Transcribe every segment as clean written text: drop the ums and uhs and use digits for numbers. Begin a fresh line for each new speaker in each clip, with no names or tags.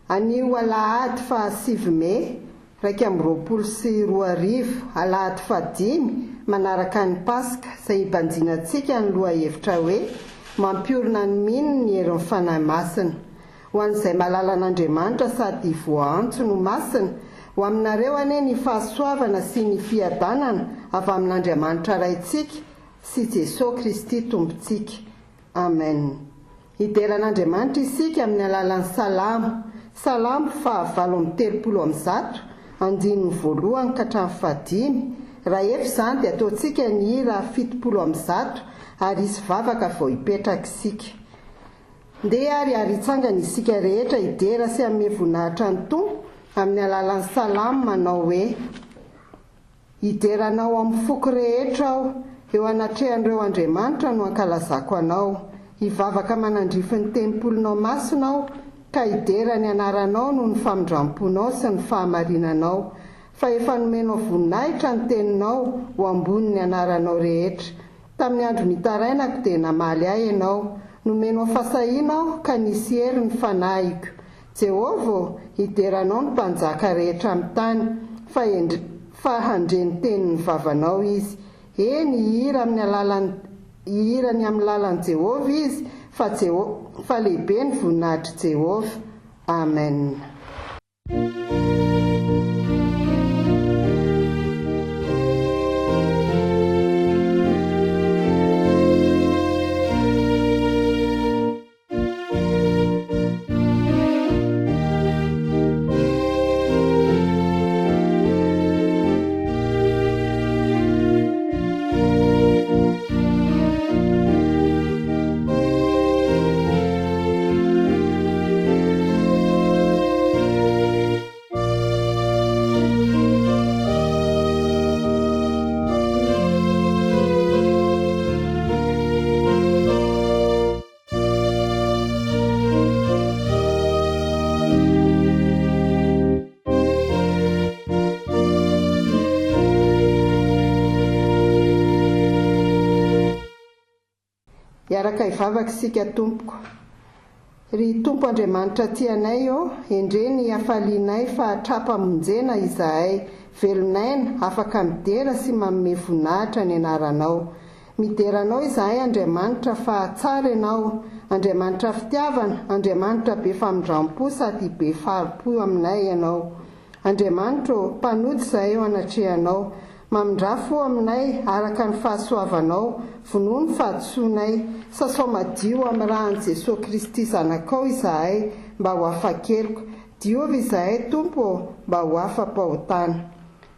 Anio alahady faha 9 mey 2021, alahady fahadimy manaraka ny Paska, izay hibanjinantsika ny lohahevitra hoe Mampiorina ny mino ny herin'ny Fanahy Masina. Ho an'izay mahalala an'Andriamanitra sady voaantso no masina, ho aminareo anie ny fahasoavana sy ny fiadanana avy amin'Andriamanitra Raintsika sy Jesoa Kristy Tompontsika. Amen. Hidera an'Andriamanitra isika amin'ny alalan'ny Salamo, Salamo faha 138, andininy voalohany ka hatramin'ny fahadimy, raha efa izany dia ataontsika ny hira 170 ary hisy vavaka vao hipetraka isika. Ndeha ary ary hitsangana isika rehetra hidera sy hanome voninahitra ny Tompo amin'ny alalan'ny Salamo manao hoe. Hidera Anao amin'ny foko rehetra aho, eo anatrehan'ireo andriamanitra no hankalazako Anao. Hivavaka manandrify ny tempolinao masina aho, ka hidera ny anaranao noho ny famindram-ponao sy ny fahamarinanao. Fa efa nomenao voninahitra ny teninao ho ambonin'ny anaranao rehetra. Tamin'ny andro nitarainako dia namaly ahy Ianao, nomenao fahasahiana aho ka nisy hery ny fanahiko. Jehovah ô, hidera Anao ny mpanjaka rehetra amin'ny tany, fa endre, fa handre ny tenin'ny vavanao izy. Eny, hihira amin'ny alalan'ny, hihira ny amin'ny lalan'i Jehovah izy, fa Jeho, fa lehibe ny voninahitr'i Jehovah. Amen. Hiaraka hivavaka isika tompoko. Ry Tompo Andriamanitra tia anay ô, endrey ny hafalianay fa tra-pamonjena izahay, velon'aina, afaka midera sy manome voninahitra ny anaranao. Midera Anao izahay Andriamanitra fa tsara Ianao, Andriamanitra fitiavana, Andriamanitra be famindrampo sady be fahari-po aminay Ianao. Andriamanitra ô, mpanota izahay eo anatrehanao. Mamindrà fo aminay araka ny fahasoavanao, vonoa ny fahadisoanay, sasao madio amin'ny ràn'i Jesoa Kristy Zanakao izahay mba ho afa-keloka. Diovy izahay Tompo ô mba ho afa-pahotana.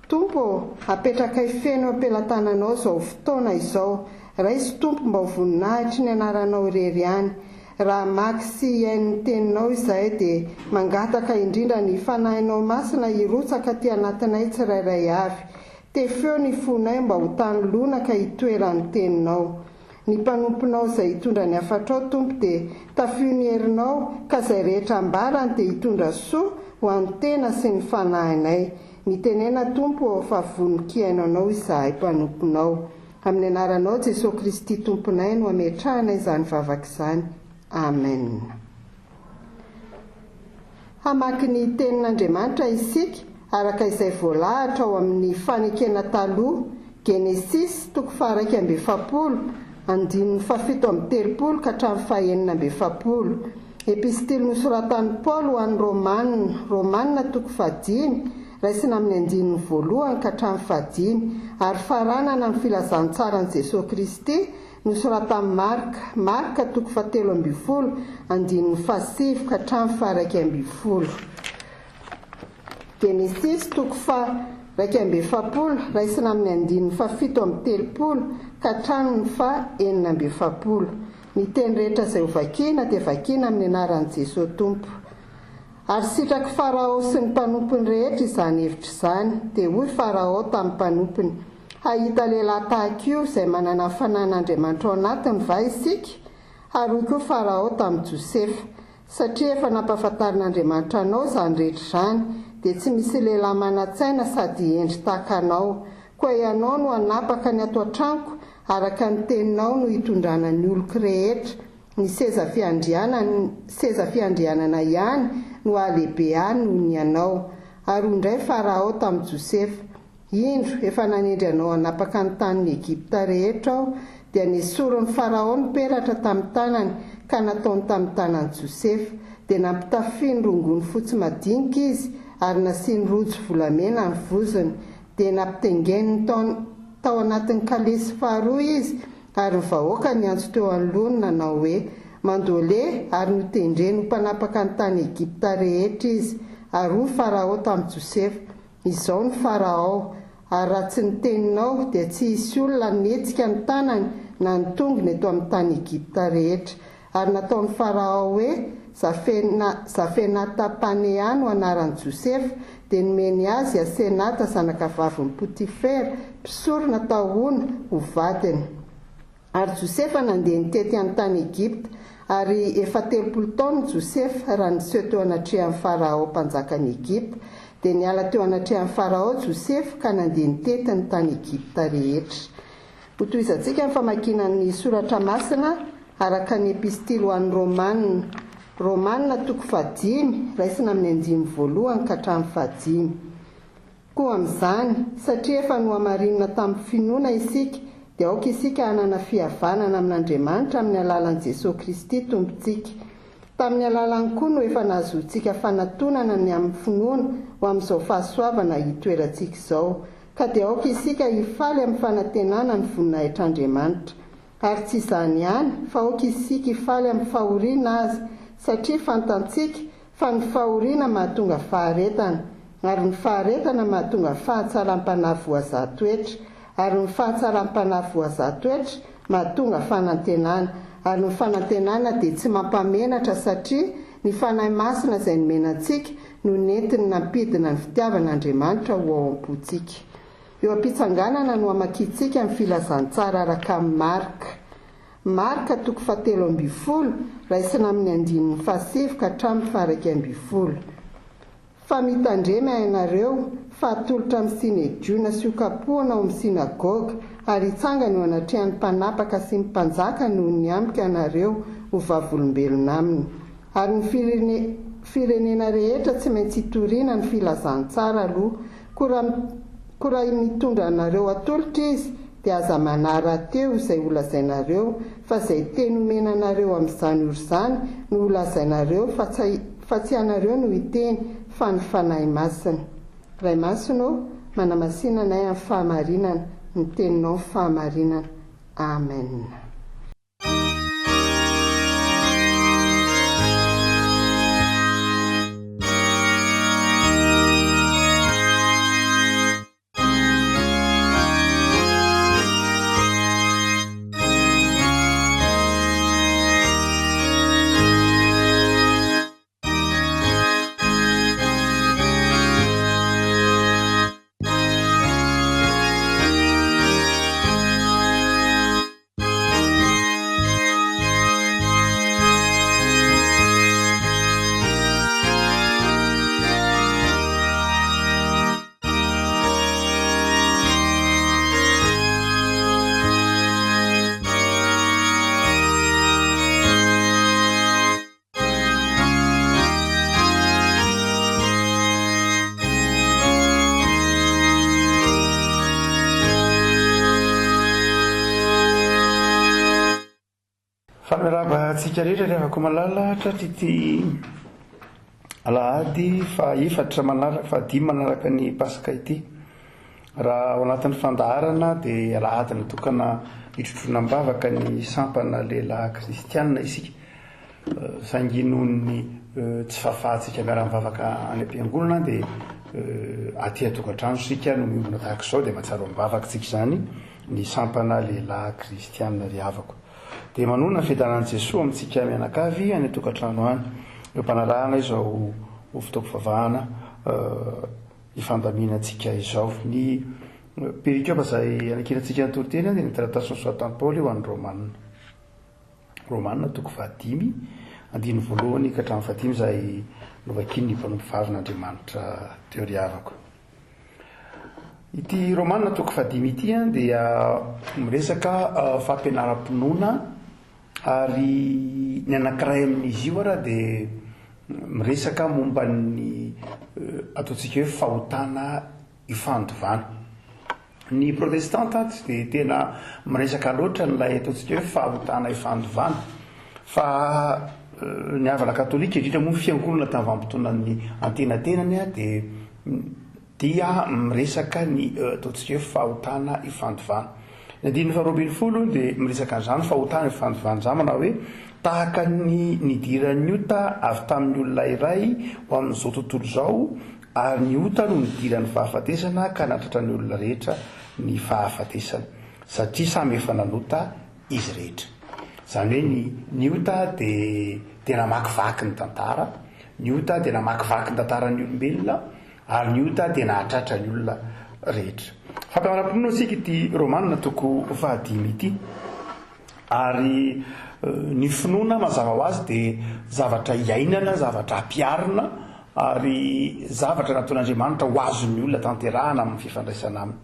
Tompo ô, apetrakay feno eo am-pelatananao izao fotoana izao. Raiso Tompo mba ho voninahitry ny anaranao irery ihany. Raha hamaky sy hihaino ny teninao izahay dia mangataka indrindra ny Fanahinao Masina hirotsaka aty anatinay tsirairay avy. Tefeo ny fonay mba ho tany lonaka hitoeran'ny teninao. Ny mpanomponao izay hitondra ny hafatrao Tompo dia tafio ny herinao ka izay rehetra ambarany dia hitondra soa ho an'ny tena sy ny fanahinay. Mitenena Tompo ô fa vonon-kihaino Anao izahay mpanomponao. Amin'ny anaranao Jesoa Kristy Tomponay no ametrahana izany vavaka izany. Amen. Hamaky ny Tenin'Andriamanitra isika araka izay voalahatra ao amin'ny Fanekena Taloha, Genesisy toko faha-41, andininy faha-37 ka hatramin'ny faha-46. Epistily nosoratan'i Paoly ho an'ny Romana, Romana toko fahadimy, raisina amin'ny andininy voalohany ka hatramin'ny fahadimy, ary faranana amin'ny Filazantsaran'i Jesoa Kristy nosoratan'i Marka, Marka toko fahatelo ambin'ny folo, andininy fahasivy ka hatramin'ny faha-11. Genesisy toko faha-41, raisina amin'ny andininy faha-37 ka hatramin'ny faha-46. Ny teny rehetra izay ho vakiana dia vakiana amin'ny anaran'i Jesoa Tompo. Ary sitrak'i Farao sy ny mpanompony rehetra izany hevitra izany. Dia hoy Farao tamin'ny mpanompony, Hahita lehilahy tahaka io izay manana ny fanahin'Andriamanitra ao anatiny va isika? Ary hoy koa Farao tamin'i Josefa, Satria efa nampahafantarin'Andriamanitra anao izany rehetra izany, dia tsy misy lehilahy manan-tsaina sady hendry tahaka anao. Koa ianao no hanapaka ny ato an-tranoko, araka ny teninao no hitondrana ny oloko rehetra. Ny seza fiandrianany, seza fiandrianana ihany no hahalehibe ahy noho ny anao. Ary hoy indray Farao tamin'i Josefa, Indro, efa nanendry anao hanapaka ny tanin'i Egypta rehetra aho. Dia nesorin'i Farao ny peratra tamin'ny tanany ka nataony tamin'ny tanan'i Josefa. Dia nampitafiany rongony fotsy madinika izy ary nasiany rojo volamena ny vozony. Dia nampitengeniny tao tao anatin'ny kalesy faharoa izy, ary ny vahoaka niantso teo anoloany nanao hoe, Mandole! Ary notendreny ho mpanapaka ny tany Egypta rehetra izy. Ary hoy Farao tamin'i Josefa, Izao ny Farao, ary raha tsy ny teninao, dia tsy hisy olona hanetsika ny tanany na ny tongony eto amin'ny tany Egypta rehetra. Ary nataon'i Farao hoe Zafena, Zafenata-Panea no anaran'i Josefa, dia nomeny azy Asenata zanakavavin'i Potifera, mpisorona tao Ona, ho vadiny. Ary Josefa nandeha nitety an'ny tany Egypta, ary efa 30 taona Josefa raha niseho teo anatrehan'i Farao mpanjakan'i Egypta. Dia niala teo anatrehan'i Farao Josefa ka nandeha nitety ny tany Egypta rehetra. Hotohizantsika ny famakiana ny Soratra Masina araka ny Epistily ho an'ny Romana. Romana toko fahadimy, raisina amin'ny andininy voalohany ka hatramin'ny fahadimy. Koa amin'izany, satria efa nohamarinina tamin'ny finoana isika, dia aoka isika hanana fihavanana amin'Andriamanitra amin'ny alalan'i Jesoa Kristy Tompontsika. Tamin'ny alalany koa no efa nahazoantsika fanatonana ny amin'ny finoana ho amin'izao fahasoavana itoerantsika izao. Ka dia aoka isika hifaly amin'ny fanantenana ny voninahitr'Andriamanitra. Ary tsy izany ihany, fa aoka isika hifaly amin'ny fahoriana aza, satria fantantsika fa ny fahoriana mahatonga faharetana, ary ny faharetana mahatonga fahatsaram-panahy voazaha toetra, ary ny fahatsaram-panahy voazaha toetra mahatonga fanantenana, ary ny fanantenana dia tsy mampamenatra satria ny Fanahy Masina izay nomena antsika no nentiny nampidina ny fitiavan'Andriamanitra ho ao am-pontsika. Eo am-pitsanganana no hamakiantsika ny filazantsara araka an'i Marka. Marka toko fahatelo ambin'ny folo, raisina amin'ny andininy fahasivy ka hatramin'ny faha-iraika ambin'ny folo. Fa mitandrema ianareo, fa hatolotra amin'ny Synedriona sy hokapohana ao amin'ny synagoga, ary hitsangana eo anatrehan'ny mpanapaka sy ny mpanjaka noho ny amiko ianareo ho vavolombelona aminy. Ary ny firene, firenena rehetra tsy maintsy hitoriana ny filazantsara aloha. Koa raha, koa raha mitondra anareo hatolotra izy, dia aza manahy rahateo izay holazainareo, fa izay teny omena anareo amin'izany ora izany no holazainareo, fa tsy, fa tsy ianareo no hiteny, fa ny Fanahy Masina. Ray Masina ô, manamasina anay amin'ny fahamarinana, ny Teninao ny fahamarinana. Amen.
Faly miarahaba antsika rehetra ry havako malala tratr'ity alahady fahaefatra manaraka, fahadimy manaraka ny Paska ity. Raha ao anatin'ny fandaharana dia alahady natokana hitrotroana am-bavaka ny sampana lehilahy kristianina isika. Saingy noho ny tsy fahafahantsika miara-mivavaka any am-piangonana dia aty an-tokantrano isika no miombona tahaka izao dia mahatsiaro am-bavaka isika izany ny sampana lehilahy kristiana ry havako. Dia manona ny fiadanan'i Jesoa amintsika mianakavy any an-tokantrano any. Eo am-panarahana izao fotoam-pivavahana ifandaminantsika izao. Ny perikopa izay anakirantsika ny toriteny dia ny taratasin'i Soatan'i Paoly ho an'ny Romana. Romana toko fahadimy, andininy voalohany ka hatramin'ny fahadimy izay novakian'ny mpanompovavin'Andriamanitra teo ry havako. Ity Romana toko fahadimy ity dia miresaka fampianaram-pinoana. Ary ny anankiray amin'izy io ara dia miresaka momba ny ataontsika hoe fahotana ifandovana. Ny protestanta tsy dia tena miresaka loatra an'ilay ataontsika hoe fahotana ifandovana fa ny havana katolika, indrindra moa ny fiangonana tamin'ny vanim-potoanan'ny antenatenany dia dia miresaka ny ataontsika hoe fahotana ifandovana. Ny andininy faharoa ambinifolo dia miresaka an'izany fahotana ifandovana izany manao hoe tahaka ny nidiran'ny ota avy tamin'ny olona iray ho amin'izao tontolo izao ary ny ota no nidiran'ny fahafatesana ka nahatratra ny olona rehetra ny fahafatesana satria samy efa nanota izy rehetra. Izany hoe ny ny ota dia dia namakivaky ny tantara, ny ota dia namakivaky ny tantaran'ny olombelona Ary ny ota dia nahatratra ny olona rehetra. Fampianaram-pinoana isika ity Romana toko fahadimy ity. Ary ny finoana mazava ho azy dia zavatra iainana, zavatra ampiharina ary zavatra nataon'Andriamanitra ho azon'ny olona tanterahana amin'ny fifandraisana aminy.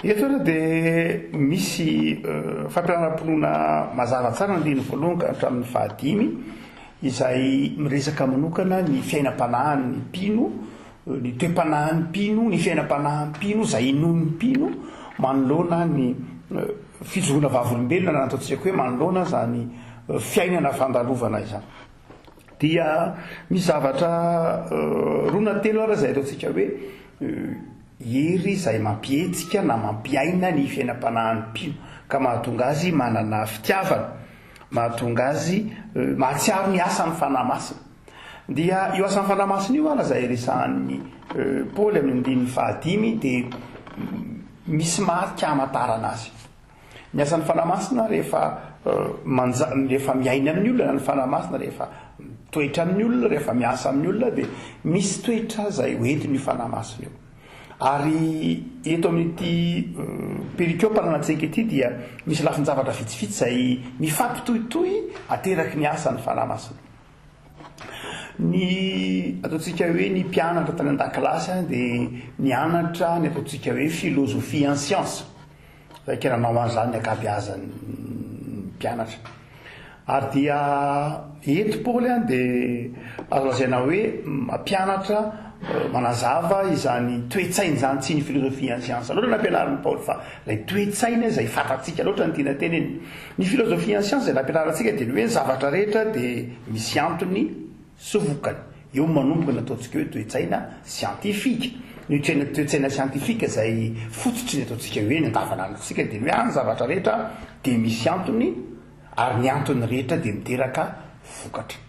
Eto aloha dia misy fampianaram-pinoana mazava tsara ny andininy voalohany ka hatramin'ny fahadimy. izay miresaka manokana ny fiainam-panahin'ny mpino, ny toe-panahin'ny mpino, ny fiainam-panahin'ny mpino, izay inoan'ny mpino manoloana ny fijoroana vavolombelona na ataontsika hoe manoloana izany fiainana fandalovana izany. Dia misy zavatra roa na telo ary izay ataontsika hoe hery izay mampihetsika na mampiaina ny fiainam-panahin'ny mpino ka mahatonga azy manana fitiavana. Mahatonga azy mahatsiaro ny asan'ny Fanahy Masina. Dia io asan'ny Fanahy Masina io ary izay resahan'i Paoly amin'ny andininy fahadimy dia misy marika hamantarana azy. Ny asan'ny Fanahy Masina rehefa manja, rehefa miaina amin'ny olona na ny Fanahy Masina rehefa mitoetra amin'ny olona, rehefa miasa amin'ny olona dia misy toetra izay hoentin'io Fanahy Masina io. Ary eto amin'ity perikopa ananantsika ity dia misy lafin-javatra vitsivitsy izay mifampitohitohy ateraky ny asan'ny Fanahy Masina. Ny ataontsika hoe ny mpianatra tany an-dakilasy dia nianatra ny ataontsika hoe philosophie en science. Saika nanao an'izany ny ankabeazan'ny mpianatra. Ary dia eto Paoly dia azo lazaina hoe mampianatra, manazava izany toe-tsaina izany, tsy ny filozofian'ny siansa loatra nampianarin'i Paoly fa ilay toe-tsaina izay fantatsika loatra ny tiana tenenina. Ny filozofian'ny siansa izay nampianarintsika dia ny hoe ny zavatra rehetra dia misy antony sy vokany. Eo no manomboka ny ataontsika hoe toe-tsaina siantifika. Ny toe-tsaina toe-tsaina siantifika izay fototry ny ataontsika hoe ny andavanandrontsika dia ny hoe any zavatra rehetra dia misy antony ary ny antony rehetra dia miteraka vokatra.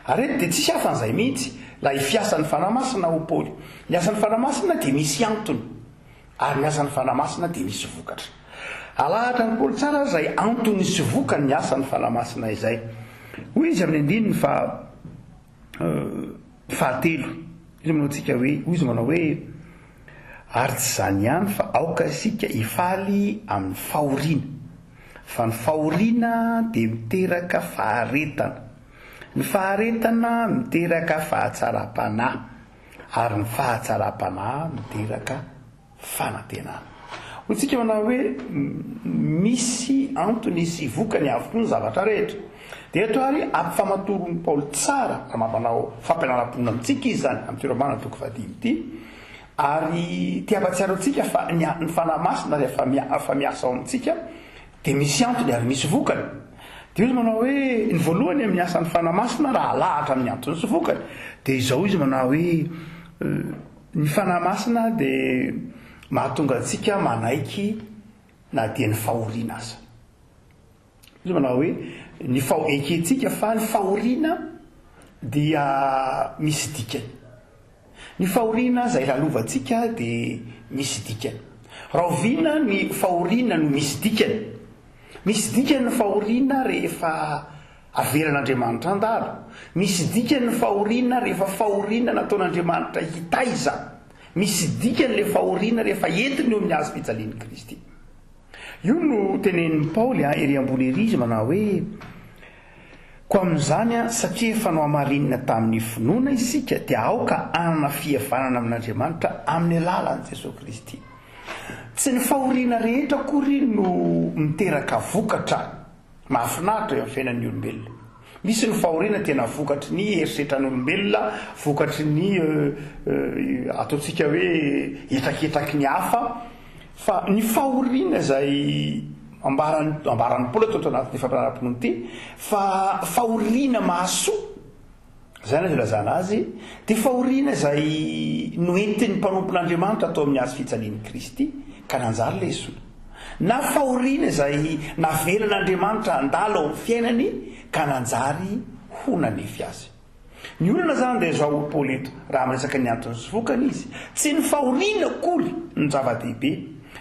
Ary eto dia tsisy hafa an'izay mihitsy ilay fiasan'ny Fanahy Masina hoy Paoly. Ny asan'ny Fanahy Masina dia misy antony. Ary ny asan'ny Fanahy Masina dia misy vokatra. Alahatra an'i Paoly tsara ary izay antony sy vokany ny asan'ny Fanahy Masina izay. Hoy izy amin'ny andininy faha fahatelo. Izy manao antsika hoe, hoy izy manao hoe, ary tsy izany ihany fa aoka isika hifaly amin'ny fahoriana. Fa ny fahoriana dia miteraka faharetana. Ny faharetana miteraka fahatsaram-panahy. Ary ny fahatsaram-panahy miteraka fanantenana. Hoy tsika manao hoe misy antony sy vokany avokoa ny zavatra rehetra. Dia eto ary ampifamatoron'i Paoly tsara raha mampanao fampianaram-pinoana amintsika izy izany amin'ity Romana toko fahadimy ity. Ary te hampatsiaro antsika fa ny ny Fanahy Masina rehefa rehefa miasa ao amintsika Dia misy antony ary misy vokany. Dia hoy izy manao hoe, ny voalohany amin'ny asan'ny Fanahy Masina raha alahatra amin'ny antony sy vokany, dia izao izy manao hoe, ny Fanahy Masina dia mahatonga antsika manaiky na dia ny fahoriana aza. Izy manao hoe, ny faho, ekentsika fa ny fahoriana dia misy dikany. Ny fahoriana izay lalovantsika dia misy dikany. Rahoviana ny fahoriana no misy dikany? Misy dikany ny fahoriana rehefa avelan'Andriamanitra handalo. Misy dikany ny fahoriana rehefa fahoriana nataon'Andriamanitra hitaiza. Misy dikany ilay fahoriana rehefa entiny eo amin'ny hazo fijalian'i Kristy. Io no tenenin'i Paoly ery ambony ery izy manao hoe, Koa amin'izany, satria efa nohamarinina tamin'ny finoana isika, dia aoka hanana fihavanana amin'Andriamanitra amin'ny alalan'i Jesoa Kristy. Tsy ny fahoriana rehetra akory no miteraka vokatra. mahafinaritra eo amin'ny fiainan'ny olombelona. Misy ny fahoriana tena vokatry ny herisetran'olombelona, vokatry ny ataontsika hoe hetraketraky ny hafa, fa ny fahoriana izay ambaran'ny ambaran'i Paoly ato anatin'ity fampianaram-pinoana ity fa fahoriana mahasoa, izany azo ilazana azy, dia fahoriana izay noentin'ny mpanompon'Andriamanitra tao amin'ny hazo fijalian'i Kristy ka nanjary lesona. Na fahoriana izay navelan'Andriamanitra handalo ao amin'ny fiainany ka nanjary ho nanefy azy. Ny olana izany dia izao hoy Paoly eto, raha miresaka ny antony sy vokany izy, tsy ny fahoriana akory no zava-dehibe,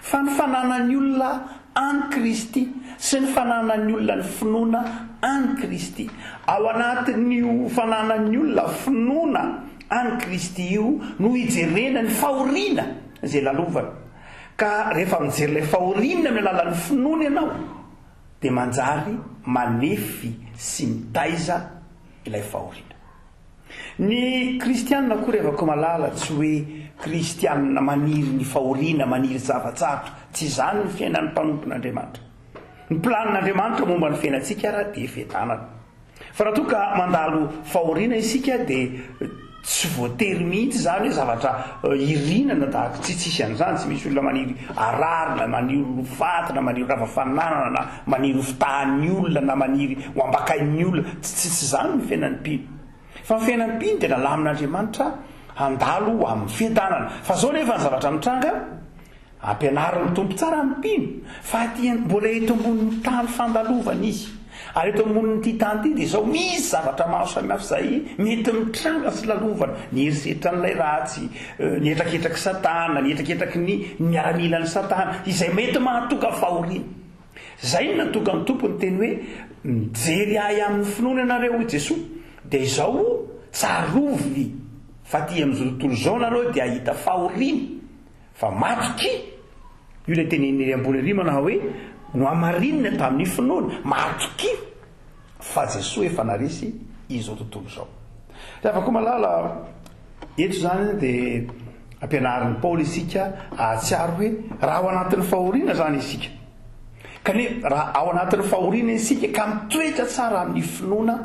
fa ny fananan'ny olona an'i Kristy sy ny fananan'ny olona ny finoana an'i Kristy. Ao anatin'io fananan'ny olona finoana an'i Kristy io no ijerena ny fahoriana izay lalovana. Ka rehefa mijery ilay fahoriana amin'ny alalan'ny finoana ianao dia manjary manefy sy mitaiza ilay fahoriana. Ny kristianina akory havako malala tsy hoe kristianina maniry ny fahoriana, maniry zava-tsarotra. Tsy izany ny fiainan'ny mpanompon'Andriamanitra. Ny planin'Andriamanitra momba ny fiainantsika ara dia fiadanana. Fa raha toa ka mandalo fahoriana isika dia tsy voatery mihitsy izany hoe zavatra irina na tahaka, tsy tsisy an'izany, tsy misy olona maniry harary na maniry ho faty na maniry ho rava fananana na maniry ho fitahan'ny olona na maniry ho ambakain'ny olona, tsy tsy izany ny fiainan'ny mpino. Fa ny fiainan'ny mpino dia nalamin'Andriamanitra handalo ho amin'ny fiadanana. Fa izao nefa ny zavatra mitranga, Ampianarin'ny Tompo tsara ny mpino fa aty mbola eto ambonin'ny tany fandalovana izy. Ary eto ambonin'ity tany ity dia izao misy zavatra maro samihafa izay mety mitranga sy lalovana, ny herisetran'ilay ratsy, ny hetraketrak'i Satana, ny hetraketraky ny miaramilan'i Satana, izay mety mahatonga fahoriana. Izay no nahatonga ny Tompo niteny hoe, Mijery ahy amin'ny finoana ianareo, hoy Jesoa, dia izao tsarovy fa aty amin'izao tontolo izao nareo dia hahita fahoriana. Fa matokia, io ilay teneniny ery ambony ery manao hoe, nohamarinina tamin'ny finoana, matokia fa Jesoa efa naresy izao tontolo izao. Ry havako malala, eto izany dia ampianarin'i Paoly isika hahatsiaro hoe raha ao anatin'ny fahoriana izany isika, kanefa raha ao anatin'ny fahoriana isika ka mitoetra tsara amin'ny finoana,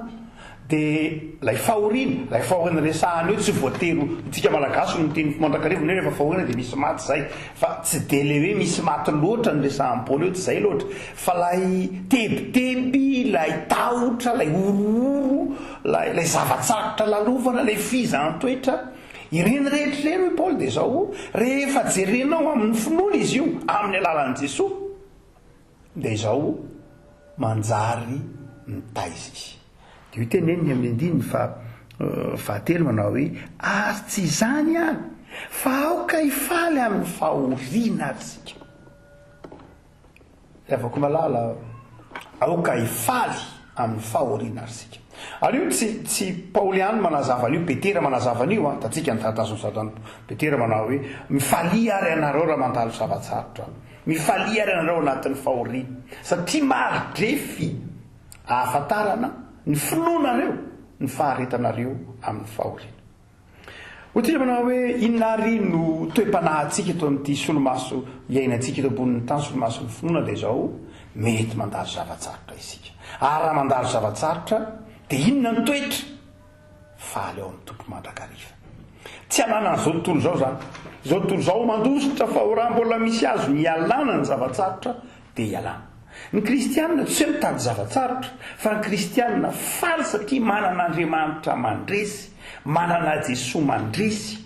Dia ilay fahoriana, ilay fahoriana resahana eo tsy voatery ho, isika Malagasy no miteny mandrakariva hoe rehefa fahoriana dia misy maty izay, fa tsy dia ilay hoe misy maty loatra no resahan'i Paoly eo, tsy izay loatra, fa ilay tebiteby, ilay tahotra, ilay horohoro, ilay ilay zava-tsarotra lalovana, ilay fizahan-toetra, ireny rehetra ireny hoy Paoly dia izao, rehefa jerenao amin'ny finoana izy io, amin'ny alalan'i Jesoa, Dia izao manjary mitaiza izy. Dia io teneniny amin'ny andininy fahatelo manao hoe, Ary tsy izany ihany, fa aoka hifaly amin'ny fahoriana ary isika. Ry havako malala, aoka hifaly amin'ny fahoriana ary isika. Ary io tsy, tsy Paoly ihany manazava an'io, Petera manazava an'io, an, hitantsika ny taratasin'ny Satana. Petera manao hoe, Mifalia ary ianareo raha mandalo zava-tsarotra. Mifalia ary ianareo anatin'ny fahoriana, satria mari-drefy ahafantarana ny finoanareo ny faharetanareo amin'ny fahoriana. Hoy tsika manao hoe, inona ary no toe-panahintsika eto amin'ity solomaso iainantsika eto ambonin'ny tany, solomason'ny finoana dia izao, mety mandalo zava-tsarotra isika. Ary raha mandalo zava-tsarotra, dia inona ny toetra? Faly ao amin'ny Tompo mandrakariva. Tsy ananan'izao tontolo izao izany. Izao tontolo izao mandositra fa raha mbola misy azony ialana ny zava-tsarotra dia ialana. Ny kristianina tsy hoe mitady zava-tsarotra fa ny kristianina faly satria manana Andriamanitra mandresy, manana Jesoa mandresy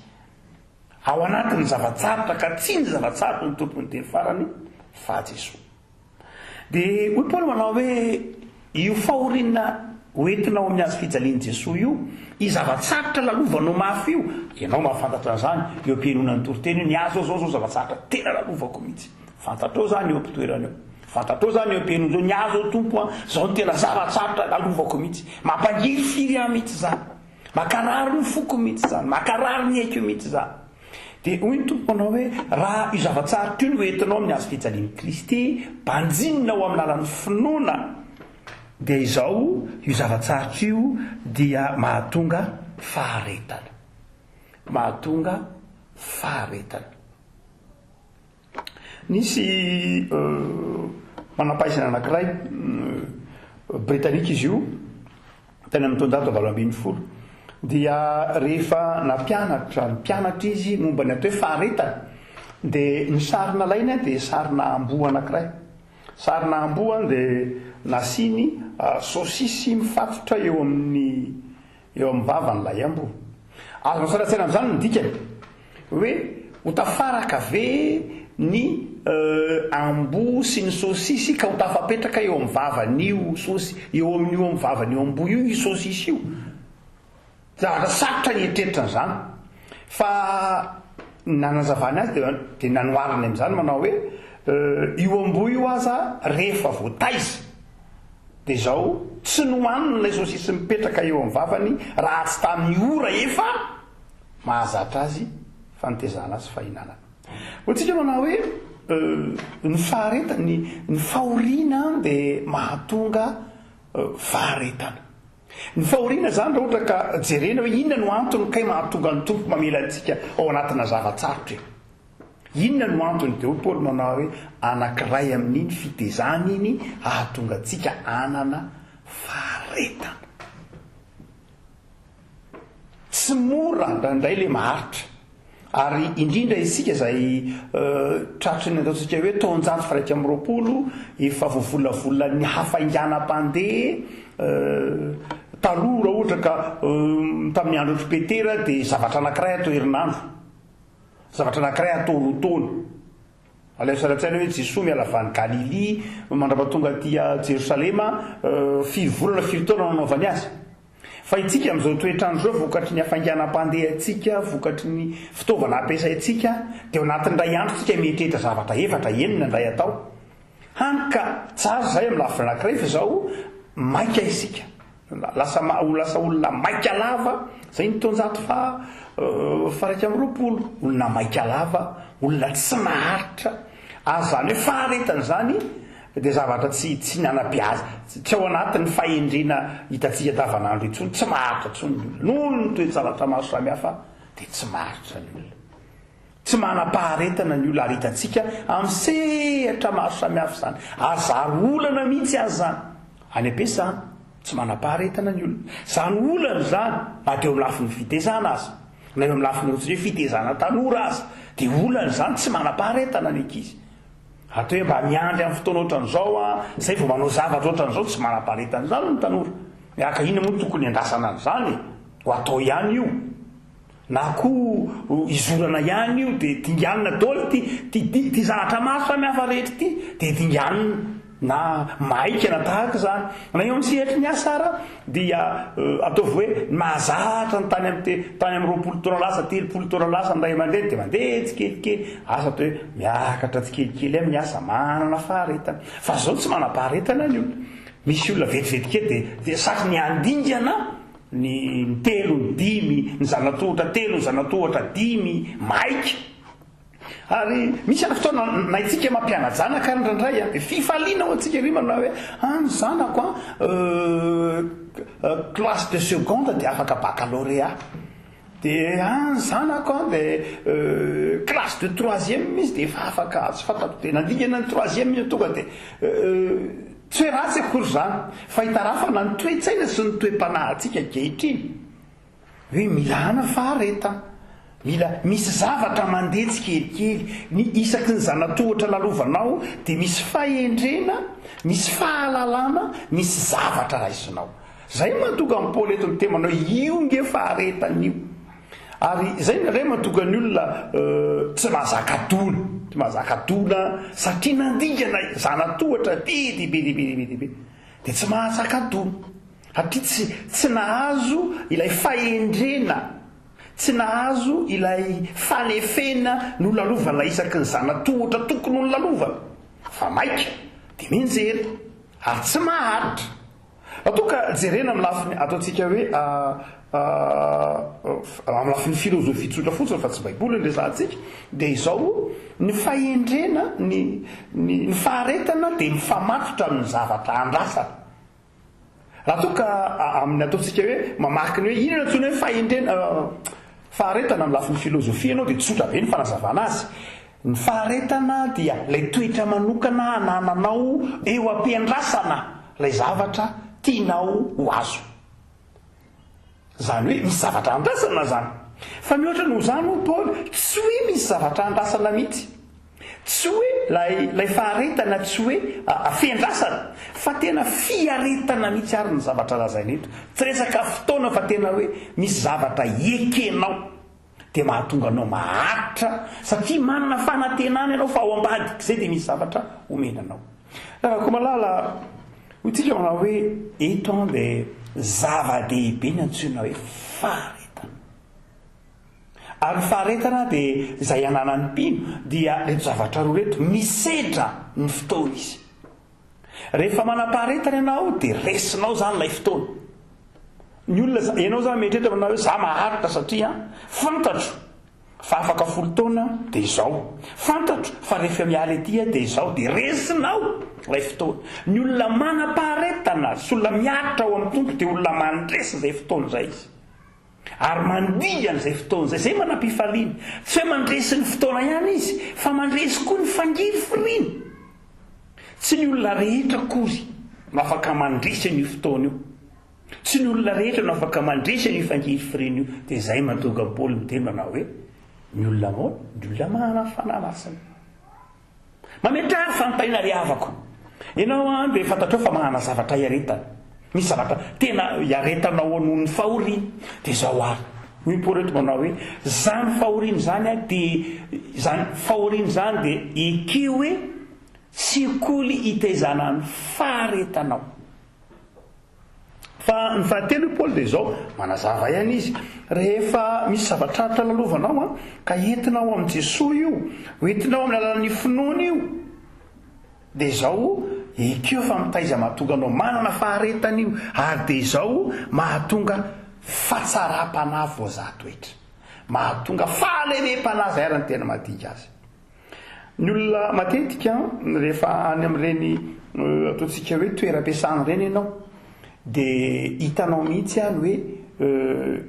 ao anatin'ny zava-tsarotra ka tsy ny zava-tsarotra no tompon'ny teny farany fa Jesoa. Dia hoy Paoly manao hoe, Io fahoriana hoentina ao amin'ny hazo fijalian'i Jesoa io, io zava-tsarotra lalovanao mafy io, ianao mahafantatra an'izany, eo am-pihainoana ny toriteny io, ny ahy zao zao zao zava-tsarotra tena lalovako mihitsy. Fantatrao izany eo am-pitoerana eo. Fantatrao izany eo am-pihainoana izao, ny ahy zao Tompo an, izao no tena zava-tsarotra lalovako mihitsy. Mampangirifiry ahy mihitsy izany. Mankarary ny foko mihitsy izany. Mankarary ny aiko mihitsy izany. Dia hoy ny Tompo manao hoe, Raha io zava-tsarotra io no entinao amin'ny hazo fijalian'i Kristy, banjinina ao amin'ny lalan'ny finoana, dia izao, io zava-tsarotra io dia mahatonga faharetana. Mahatonga faharetana. Nisy manampahaizana anankiray. Britanika izy io, tany amin'ny taonjato 18, dia rehefa nampianatra ny mpianatra izy momba ny atao hoe faharetana, dia ny sary nalainy dia sarina amboa anankiray. Sarina amboa dia nasiany saosisy mifatotra eo amin'ny eo amin'ny vavan'ilay amboa. Azonao sary an-tsaina amin'izany ny dikany hoe ho tafaraka ve ny amboa sy ny saosisy ka ho tafapetraka eo amin'ny vavan'io saosy eo amin'io amin'ny vavan'io amboa io io saosisy io? Zavatra sarotra ny hieritreritra an'izany. Fa ny nanazavany azy dia dia nanohariny amin'izany manao hoe io amboa io aza rehefa voataiza dia izao tsy nohaniny ilay saosisy mipetraka eo amin'ny vavany raha tsy tamin'ny ora efa mahazatra azy fa nitezana azy fahinanana. Hoy tsika manao hoe ny faharetana, ny ny fahoriana dia mahatonga faharetana. Ny fahoriana izany raha ohatra ka jerena hoe inona no antony kay mahatonga ny Tompo mamela antsika ao anatina zava-tsarotra e? Inona no antony? Dia hoy Paoly manao hoe anankiray amin'iny fitezana iny hahatonga antsika hanana faharetana. Tsy mora indraindray ilay maharitra. Ary indrindra isika izay tratry ny ataontsika hoe taonjato faha 21, efa voavolavolan'ny hafainganam-pandeha, taloha raha ohatra ka tamin'ny andron'i Petera dia zavatra anankiray atao herinandro, zavatra anankiray atao roa taona. Alaivo sary an-tsaina hoe Jesoa miala avy any Galilia mandrapatonga aty Jerosalema, firy volana, firy taona no nanaovany azy? Fa itsika amin'izao toetr'andro izao, vokatry ny hafainganam-pandehantsika, vokatry ny fitaovana ampiasaintsika, dia ao anatin'ny iray andro tsika mieritreritra zavatra efatra, enina indray atao. Hany ka tsara izay amin'ny lafiny anankiray fa izao maika isika. Lasa ho lasa olona maika lava, izay ny taonjato faha 21, olona maika lava, olona tsy maharitra, ary izany hoe faharetana izany dia zavatra tsy tsy nanabeaza, tsy ao anatin'ny fahendrena hitantsika andavanandro intsony, tsy maharitra intsony ny olona. Noho ny toe-javatra maro samihafa dia tsy maharitra ny olona. Tsy manam-paharetana ny olona ary hitantsika amin'ny sehatra maro samihafa izany. Ary zary olana mihitsy aza izany. Any am-piasana, tsy manam-paharetana ny olona. Izany olana izany, na dia eo amin'ny lafiny fitezana aza, na eo amin'ny lafiny ohatran'ny hoe fitezana tanora aza, dia olana izany, tsy manam-paharetana ny ankizy. Atao hoe mba miandry amin'ny fotoana ohatran'izao aho, izay vao manao zavatra ohatran'izao, tsy manam-paharetana izany ny tanora. Miaraka inona moa no tokony hiandrasana an'izany e? Ho atao ihany io. Na koa hizorana ihany io dia dinganina daholo ity ity ity zavatra maro samihafa rehetra ity dia dinganina na maika na tahaka izany. Na eo amin'ny sehatry ny asa ara dia ataovy hoe ny mahazatra ny tany amin'ny tany amin'ny 20 taona lasa, 30 taona lasa ny ray aman-dreny dia mandeha tsikelikely, asa atao hoe miakatra tsikelikely amin'ny asa, manana faharetana. Fa izao tsy manam-paharetana ny olona. Misy olona vetivety kely dia dia saky ny handingana ny telo, ny dimy, ny zanatohatra telo, ny zanatohatra dimy, maika. Ary misy ary fotoana naintsika mampiana-janaka ary indraindray an, dia fifaliana ho antsika ery manao hoe ah ny zanako an classe de seconde dia afaka baccalauréat. Dia ah ny zanako an dia classe de troisième izy dia efa afaka tsy fantatro dia nandingana ny troisième izy tonga dia Tsy hoe ratsy akory izany, fa itarafana ny toe-tsaina sy ny toe-panahintsika ankehitriny, hoe mila ana faharetana, mila misy zavatra mandeha tsikelikely, ny isaky ny zana-tohatra lalovanao dia misy fahendrena, misy fahalalana, misy zavatra raisinao. Izay no mahatonga an'i Paoly eto miteny manao hoe io nge faharetana io. Ary izay indraindray mahatonga ny olona tsy mahazaka dona, tsy mahazaka dona satria nandingana zana-tohatra be dia be dia be dia be dia be, dia tsy mahazaka dona satria tsy tsy nahazo ilay fahendrena, tsy nahazo ilay fanefena nolalovana isaky ny zana-tohatra tokony ho nolalovana fa maika dia mianjera ary tsy maharitra. Raha toa ka jerena amin'ny lafiny ataontsika hoe amin'ny lafiny filozofia tsotra fotsiny fa tsy baiboly no resahantsika dia izao, ny fahendrena, ny ny faharetana dia mifamatotra amin'ny zavatra andrasana. Raha toa ka amin'ny ataontsika hoe mamaky ny hoe inona antsoina hoe fahendrena, faharetana amin'ny lafiny filozofia ianao dia tsotra be ny fanazavana azy. Ny faharetana dia ilay toetra manokana anananao eo am-piandrasana. ilay zavatra tianao ho azo. Izany hoe misy zavatra andrasana izany. Fa mihoatra noho izany hoy Paoly, tsy hoe misy zavatra andrasana mihitsy. Tsy hoe ilay ilay faharetana tsy hoe fiandrasana fa tena fiaretana mihitsy ary ny zavatra lazaina eto. Tsy resaka fotoana fa tena hoe misy zavatra ekenao dia mahatonga anao maharitra satria manana fanantenana ianao fa ao ambadik'izay dia misy zavatra omena anao. Ravakomalala, hoy tsika manao hoe eto an dia zava-dehibe ny antsoina hoe faharetana. Ary ny faharetana dia izay ananan'ny mpino dia ireto zavatra roa ireto, misedra ny fotoana izy. Rehefa manam-paharetana ianao dia resinao izany ilay fotoana. Ny olona, ianao izany mieritreritra manao hoe za maharitra satria fantatro fa afaka folo taona dia izao, fantatro fa rehefa miala ety aho dia izao, dia resinao ilay fotoana. Ny olona manam-paharetana sy olona miaritra ao amin'ny Tompo dia olona mandresy izay fotoana izay izy. Ary mandihy an'izay fotoana izay. Izay manam-pifaliana. Tsy hoe mandresy ny fotoana ihany izy, fa mandresy koa ny fangirifiriana. Tsy ny olona rehetra akory no afaka mandresy an'io fotoana io. Tsy ny olona rehetra no afaka mandresy an'io fangirifiriana io. Dia izay mahatonga an'i Paoly miteny manao hoe, Ny olona moana, ny olona manana ny Fanahy Masina. Mametraha fanontaniana ry havako. Ianao an dia fantatrao fa manana zavatra iaretana. Misy zavatra tena iaretanao noho ny fahoriana. Dia izao ary, hoy Paoly eto manao hoe, izany fahoriana izany an dia izany fahoriana izany dia ekeo hoe sekoly hitaizana ny faharetanao. Fa ny fahatelo hoy Paoly dia izao, manazava ihany izy, rehefa misy zava-tsarotra lalovanao an, ka entinao amin'i Jesoa io, ho entinao amin'ny alalan'ny finoana io, dia izao, ekeo fa mitaiza mahatonga anao manana faharetana io, ary dia izao, mahatonga fahatsaram-panahy voazaha toetra. Mahatonga fahalemem-panahy, izay ary no tena mahadika azy. Ny olona matetika rehefa any amin'ireny ataontsika hoe toeram-piasana ireny ianao dia hitanao mihitsy any hoe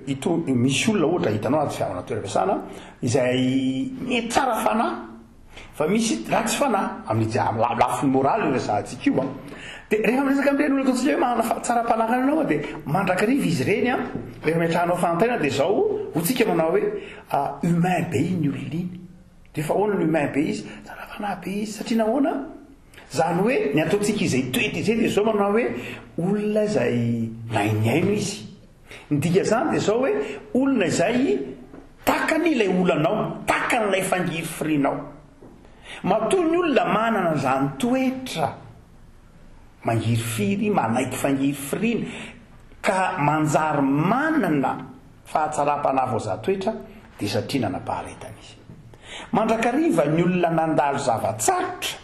ito misy olona ohatra hitanao anaty fihaonana toeram-piasana izay mety tsara fanahy fa misy ratsy fanahy amin'ny amin'ny lafiny moraly io resahantsika io an. Dia rehefa miresaka amin'ireny olona ataontsika hoe manana fahatsaram-panahy ireny ianao dia mandrakariva izy ireny an, rehefa ametrahanao fanontaniana dia izao hoy tsika manao hoe humain be iny olona iny. Dia efa ahoana ny humain be izy? Tsara fanahy be izy. Satria nahoana? Izany hoe ny ataontsika izay toetra izay dia izao manao hoe olona izay nahay nihaino izy. Ny dikan'izany dia izao hoe olona izay takany ilay olanao, takany ilay fangirifirinao. Matoa ny olona manana izany toetra mangirifiry, manaiky fangirifiriana, ka manjary manana Fahatsaram-panahy voazaha toetra dia satria nanam-paharetana izy. Mandrakariva ny olona nandalo zava-tsarotra,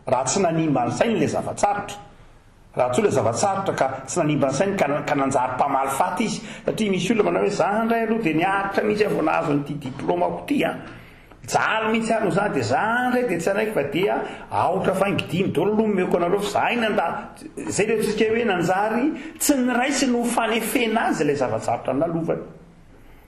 raha tsy nanimba ny sainy ilay zava-tsarotra, raha toa ilay zava-tsarotra ka tsy nanimba ny sainy ka ka nanjary mpamaly faty izy, satria misy olona manao hoe za ndray aloha dia niaritra mihitsy aho vao nahazo an'ity diplaomako ity an! Mijaly mihitsy aho noho izany dia za ndray dia tsy hanaiky fa dia aotra faingo dimy daholo aloha omeko anareo fa za iny nanda zay le ataontsika hoe nanjary tsy niraisiny ho fanefena azy ilay zava-tsarotra nolalovany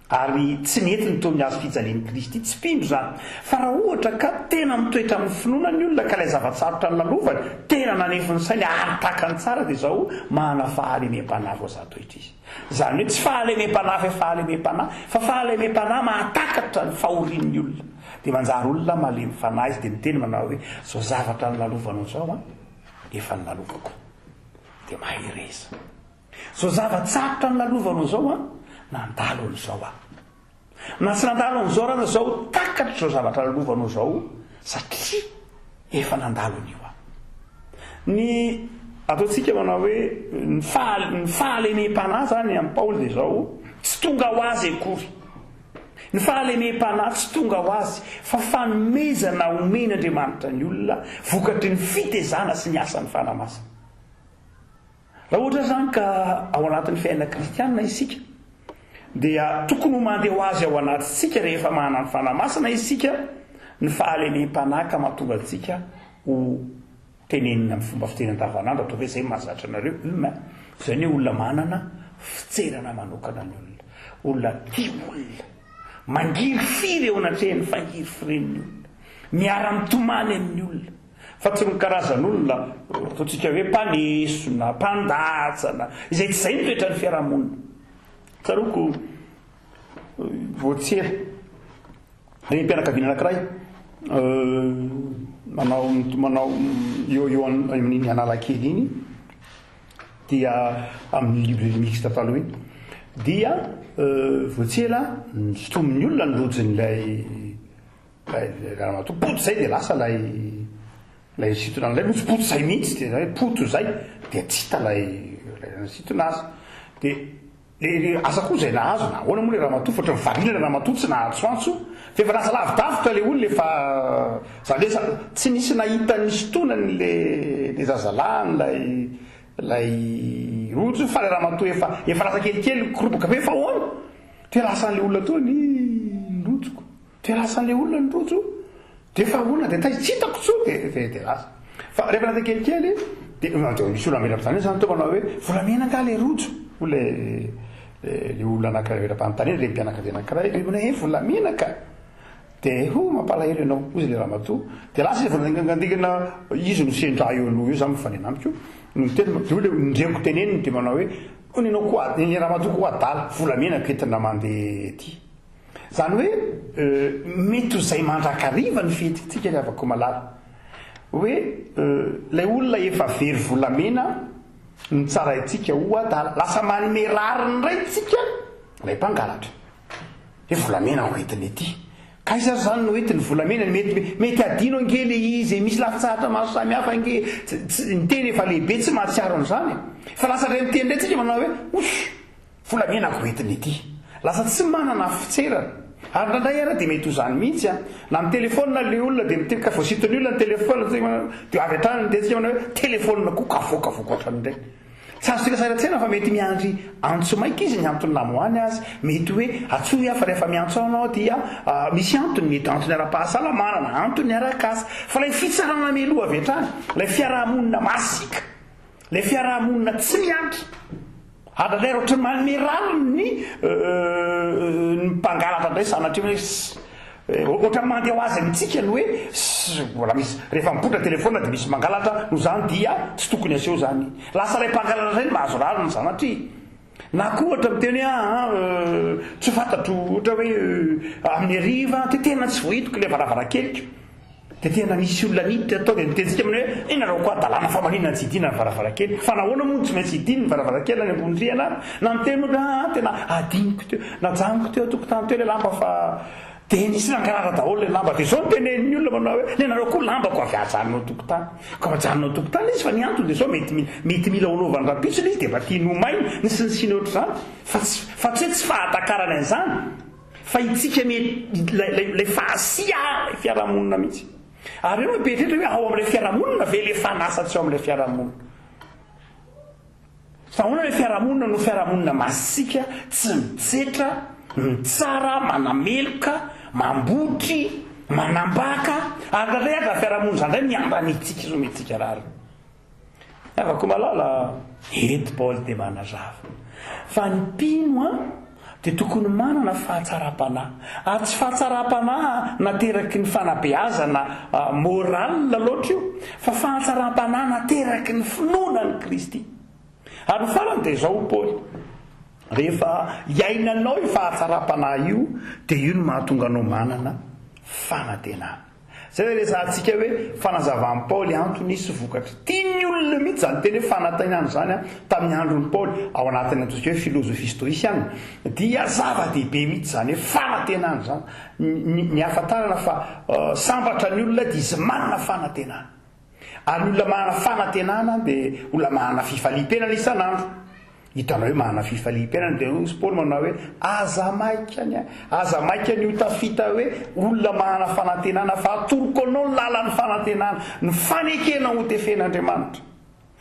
ary tsy nety ny toy ny hazo fijalian'i Kristy tsy mpino izany fa raha ohatra ka tena mitoetra amin'ny finoana ny olona ka ilay zava-tsarotra nolalovany tena nanefy ny sainy ary takany tsara dia izao manana fahalemem-panahy voazaha-toetra izy. Izany hoe tsy fahalemem-panahy fe fahalemem-panahy, fa fahalemem-panahy mahatakatra ny fahorian'ny olona. Dia manjary olona malemy fanahy izy dia miteny manao hoe, izao zavatra nolalovanao izao an, efa nolalovako. Dia mahereza. Izao zava-tsarotra nolalovanao izao an, nandalo an'izao aho. Na tsy nandalo an'izao ary aza izao, takatro izao zavatra lalovanao izao satria efa nandalo an'io aho. Ny ataontsika manao hoe ny faha- ny fahalemem-panahy izany amin'i Paoly dia izao, tsy tonga ho azy akory. Ny fahalemem-panahy tsy tonga ho azy fa fanomezana omen'Andriamanitra ny olona vokatry ny fitezana sy ny asan'ny Fanahy Masina. Raha ohatra izany ka ao anatin'ny fiainana kristianina isika, dia tokony ho mandeha ho azy ao anatintsika rehefa manana ny Fanahy Masina isika ny fahalemem-panahy ka mahatonga antsika ho tenenina amin'ny fomba fiteny andavanandro, ataovy hoe izay mahazatra anareo, humain. Izay ny hoe olona manana fitserana manokana ny olona, olona tia olona, mangirifiry eo anatrehan'ny fangirifiren'ny olona, miara-mitomany amin'ny olona. Fa tsy ny karazan'olona ataontsika hoe mpaneso na mpandatsa na izay tsy izay ny toetran'ny fiarahamonina. Tsaroako vao tsy ela, renim-pianakaviana anankiray manao manao eo eo amin'iny Analakely iny dia amin'ny librairie mixte taloha iny dia vao tsy ela nosintomin'ny olona ny rojin'ilay Ilay ramatoa poto zay dia lasa ilay ilay nisintona an'ilay rojo poto zay mihitsy dia hoe poto zay dia tsy hita ilay ilay nisintona azy dia le le asa koa zay nahazo na ahoana moa ilay ramatoa fa ohatran'ny variana ilay ramatoa tsy nahatsoantso fa efa lasa lavidavitra ilay olona efa zany hoe tsy nisy nahita nisintonany le le zazalahy an'ilay ilay rojo fa ilay ramatoa efa efa lasa kelikely nikoroboka be fa ahoana dia lasan'ilay olona teo ny rojoko Dia lasan'ilay olona ny rojo, dia efa ahoana dia taiza, tsy hitako intsony dia dia dia lasa. Fa rehefa lasa kelikely dia dia misy olona avela-panontaniana izany teo manao hoe volamena angaha ilay rojo? Hoy ilay ilay olona anankiray avela-panontaniana, renim-pianakaviana anankiray, dia manao hoe volamena ka! Dia ho mampalahelo ianao, hoy ilay ramatoa. Dia lasa izy vao nandingana izy no sendra ahy eo aloha eo, izaho mifanena amiko, no niteny, dia hoy ilay ndreko teneniny dia manao hoe hono ianao koa, ny ramatoa koa adala, volamena ko entina mandeha aty. Izany hoe mety ho izay mandrakariva ny fihetsiktsika ry havako malala. Hoe ilay olona efa very volamena no tsaraintsika ho adala. Lasa manome rariny indray tsika ilay mpangalatra. Hoe volamena ho entiny ety. Ka aiza ary izany no entiny volamena? Mety mety adino ange ilay izy e, misy lafitsahatra maro samihafa ange. Ny tena efa lehibe tsy mahatsiaro an'izany e. Fa lasa indray miteny indray tsika manao hoe ouch! Volamena ko entiny ity. Lasa tsy manana fitserana. Ary indraindray ara dia mety ho izany mihitsy an. Na mitelefaonina ilay olona dia miteny ka voasinton'ny olona ny telefaonina tsy manao dia avy hatrany ny tenintsika manao hoe telefaonina koa kavoakavoaka ohatran'ny ireny. Tsy azontsika sary an-tsaina fa mety miandry antso maika izy ny antony namoahany azy. Mety hoe antsoy aho fa rehefa miantso anao dia misy antony, mety antony ara-pahasalamana na antony arak'asa. Fa ilay fitsarana mialoha avy hatrany, ilay fiarahamonina masiaka, ilay fiarahamonina tsy miandry. Ary indraindray ohatran'ny manome rariny ny ny mpangalatra indray sanatria hoe ohatran'ny mandeha ho azy amintsika ny hoe mbola misy rehefa mipoitra telephone dia misy mangalatra noho izany dia tsy tokony aseho izany. Lasa ilay mpangalatra indray no mahazo rariny sanatria. Na koa ohatra miteny hoe aa tsy fantatro ohatra hoe amin'ny hariva dia tena tsy voahidiko ilay varavarankeliko. Dia tena nisy olona niditra tao dia nitentsika aminy hoe, ianareo koa hadalana fa maninona tsy hidiana ny varavarankely? Fa nahoana moa no tsy maintsy hidiana ny varavarankely any ambony rihana ary? Na niteny moa ah tena adinoko teo, najanoko teo an-tokotany teo ilay lamba fa dia nisy nangalatra daholo ilay lamba. Dia izao no tenenin'ny olona manao hoe, ianareo koa lambako avy ajanona ao an-tokotany. Ka ajanona ao an-tokotany izy fa ny antony dia izao mety mety mila hanaovany rahampitso ilay izy dia mba tiany ho maina, ny sy ny siny ohatr'izany. Fa tsy fa tsy hoe tsy fahatakarana an'izany. Fa itsika mety ilay ilay fahasiahana ilay fiarahamonina mihitsy. Ary eo mieritreritra hoe ao amin'ilay fiarahamonina ve ilay fanahy sa tsy ao amin'ilay fiarahamonina. Fa ahoana ilay fiarahamonina no fiarahamonina masiaka, tsy mitsetra, mitsara, manameloka, mambotry, manambaka, ary indraindray aza fiarahamonina izany indray miandany-tsika sy omentsika rariny. Havako malala, eto Paoly dia manazava fa ny mpino an dia tokony manana fahatsaram-panahy, ary tsy fahatsaram-panahy nateraky ny fanabeazana morale loatra io, fa fahatsaram-panahy nateraky ny finoana an'i Kristy. Ary ny farany dia izao hoy Paoly, rehefa iainanao io fahatsaram-panahy io dia io no mahatonga anao manana fanantenana. Izay ilay resahantsika hoe fanazavan'i Paoly antony sy vokatra. Tian'ny olona mihitsy izany teny hoe fanantenana izany tamin'ny andron'i Paoly, ao anatin'ny antsointsika hoe filozofia stoisiana, dia zava-dehibe mihitsy izany hoe fanantenana izany. Ny ny ahafantarana fa sambatra ny olona dia izy manana fanantenana. Ary ny olona manana fanantenana dia olona manana fifaliam-piainana isan'andro. Hitanao hoe manana fifaliam-piainana dia hoy Paoly manao hoe aza maika ny aza maika ny ho tafita hoe olona manana fanantenana fa atoroko anao ny lalan'ny fanantenana, ny fanekena ho tefen'Andriamanitra,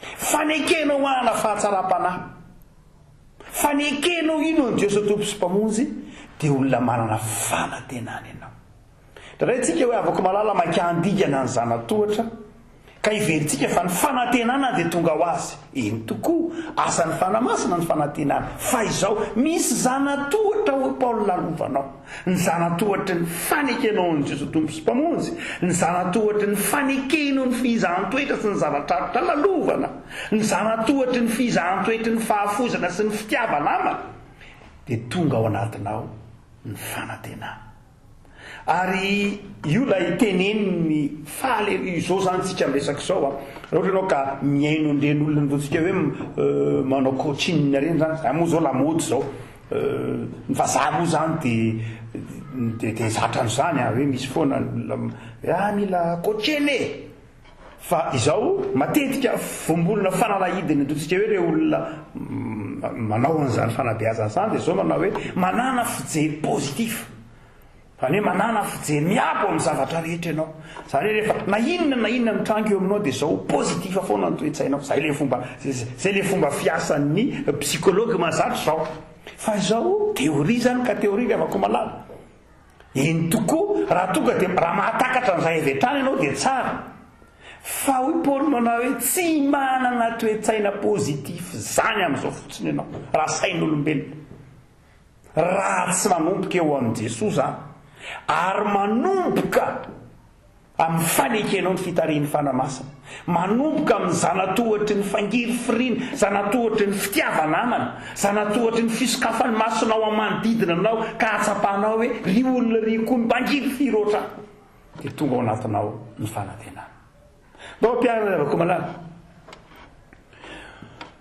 fanekena ho hanana fahatsaram-panahy, fanekena ho hino an'i Jesoa Tompo sy Mpamonjy dia olona manana fanantenana ianao. Indraindray tsika hoe havako malala maika handingana ny zana-tohatra. Ka heverintsika fa ny fanantenana dia tonga ho azy. Eny tokoa, asan'ny Fanahy Masina ny fanantenana. Fa izao, misy zana-tohatra hoy Paoly lalovanao. Ny zana-tohatry ny fanekenao an'i Jesoa Tompo sy Mpamonjy, ny zana-tohatry ny fanekenao ny fizahan-toetra sy ny zava-tsarotra lalovana, ny zana-tohatry ny fizahan-toetry ny fahafoizana sy ny fitiava-namana, dia tonga ao anatinao ny fanantenana. Ary io ilay teneniny faly ery, izao zany tsika miresaka izao a, raha ohatra ianao ka mihaino an'ireny olona ataontsika hoe manao coaching ireny zany, zany moa zao lamaody zao, ny vazaha moa zany de de de zatra an'izany a, hoe misy foana ny olona hoe ah mila coachena e! Fa izao, matetika voambolana fanalahidiny ataontsika hoe ireo olona manao an'izany fanabeazana izany dia izao manao hoe manàna fijery positif. Izany hoe manàna fijery miabo amin'ny zavatra rehetra ianao. Izany hoe rehefa na inona na inona mitranga eo aminao dia izao positif foana ny toe-tsainao. Izay ilay fomba izay ilay fomba fiasan'ny psychologue mahazatra izao. Fa izao théorie izany ka théorie ry havako malala. Eny tokoa, raha tonga dia raha mahatakatra an'izay avy hatrany ianao dia tsara. Fa hoy Paoly manao hoe tsy manana toe-tsaina positif izany amin'izao fotsiny ianao, raha sain'olombelona. Raha tsy manomboka eo amin'i Jesoa izany, ary manomboka Amin'ny fanekenao ny fitarihin'ny Fanahy Masina. Manomboka amin'ny zana-tohatry ny fangirifiriana, zana-tohatry ny fitiava-namana, zana-tohatry ny fisokafan'ny masonao amin'ny manodidina anao ka hahatsapanao hoe ry olona ry koa mpangirifiry ohatr'ahy. Dia tonga ao anatinao ny fanantenana. Ndao ampiharina ry havako malala.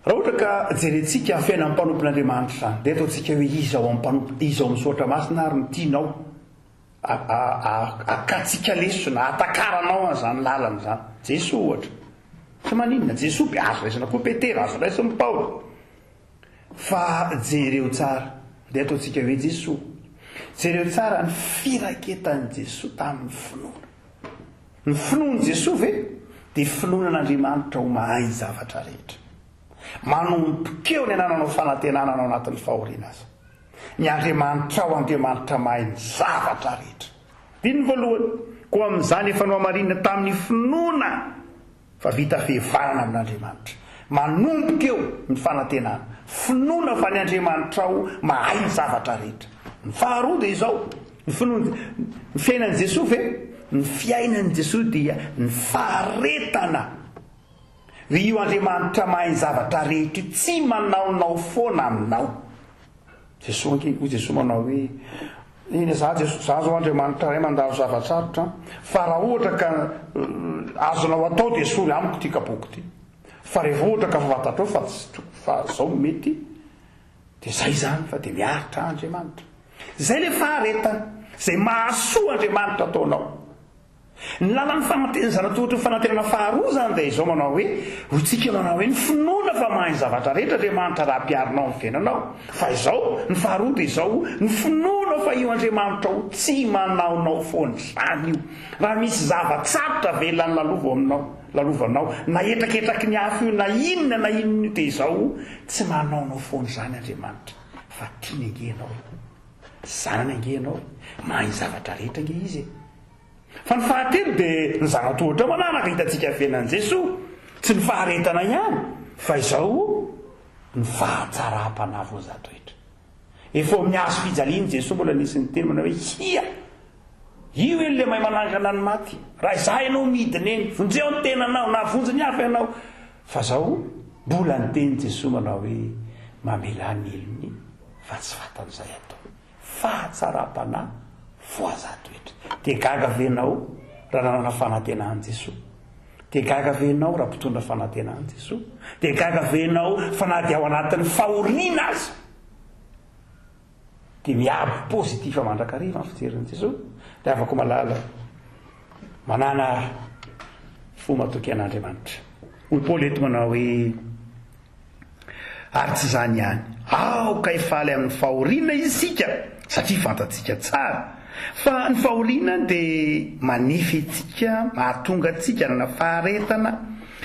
Raha ohatra ka jerentsika fiainan'ny mpanompon'Andriamanitra izany, dia ataontsika hoe iza ao amin'ny mpanompo, iza ao amin'ny soratra masina ary no tianao Akatsika lesona, ahatakaranao an'izany lalana izany. Jesoa ohatra. Tsy maninona, Jesoa be azo raisina koa Petera, azo raisin'i Paoly. Fa jereo tsara, dia ataontsika hoe Jesoa. Jereo tsara ny firaketan'i Jesoa tamin'ny finoana. Ny finoan'i Jesoa ve dia finoana an'Andriamanitra ho mahay ny zavatra rehetra. Manomboka eo ny anananao fanantenana ao anatin'ny fahoriana aza. Ny Andriamanitrao Andriamanitra mahay ny zavatra rehetra. Andininy voalohany, Koa amin'izany efa nohamarinina tamin'ny finoana fa vita fihevarana amin'Andriamanitra. Manomboka eo ny fanantenana, finoana fa ny Andriamanitrao mahay ny zavatra rehetra. Ny faharoa dia izao, ny finoan, ny fiainan'i Jesoa ve? Ny fiainan'i Jesoa dia ny faharetana. Ry io Andriamanitra mahay ny zavatra rehetra io tsy manaonao foana aminao. Jesoa ange, hoy Jesoa manao hoe, Eny, za Jesoa, za zao Andriamanitra Ray mandalo zava-tsarotra an, fa raha ohatra ka azonao atao dia esory amiko ity kapoaka ity. Fa rehefa ohatra ka fantatrao fa tsy fa zao no mety, dia zay zany fa dia miaritra Andriamanitra. Zay le faharetana, zay mahasoa Andriamanitra ataonao. Ny lalan'ny fanantenana, zana-tohatry ny fanantenana faharoa izany dia izao manao hoe, hoy tsika manao hoe ny finoana fa mahay ny zavatra rehetra Andriamanitra raha ampiharinao amin'ny fiainanao. Fa izao, ny faharoa dia izao, ny finoana fa io Andriamanitra io tsy manaonao foana izany io. Raha misy zava-tsarotra avelan'ny lalovo aminao, lalovanao, na hetraketraky ny afo io na inona na inona io dia izao, tsy manaonao foana izany Andriamanitra fa tiany ange ianao e. Zanany ange ianao e. Mahay ny zavatra rehetra ange Izy e. Fa ny fahatelo dia ny zana-tohatra manaraka hitantsika fiainan'i Jesoa, tsy ny faharetana ihany fa izao ny fahatsaram-panahy voazatoetra. Efa eo amin'ny hazo fijalian'i Jesoa mbola nisy niteny manao hoe hia! Io eny ilay mahay manangana ny maty, raha izaho ianao midina eny, vonjeo ny tenanao na vonjy ny hafa ianao. Fa izao mbola niteny Jesoa manao hoe mamelà ny helony fa tsy fantany izay ataony. Fahatsaram-panahy voazaha toetra. Dia gaga ve ianao raha nanana fanantenana an'i Jesoa? Dia gaga ve ianao raha mpitondra fanantenana an'i Jesoa? Dia gaga ve ianao fa na dia ao anatin'ny fahoriana aza dia miabo positif mandrakariva ny fijerin'i Jesoa? Dia havako malala, manàna fo matoky an'Andriamanitra. Hoy Paoly eto manao hoe. Ary tsy izany ihany, aoka hifaly amin'ny fahoriana isika, satria fantatsika tsara fa ny fahoriana dia manefy antsika, mahatonga antsika hanana faharetana,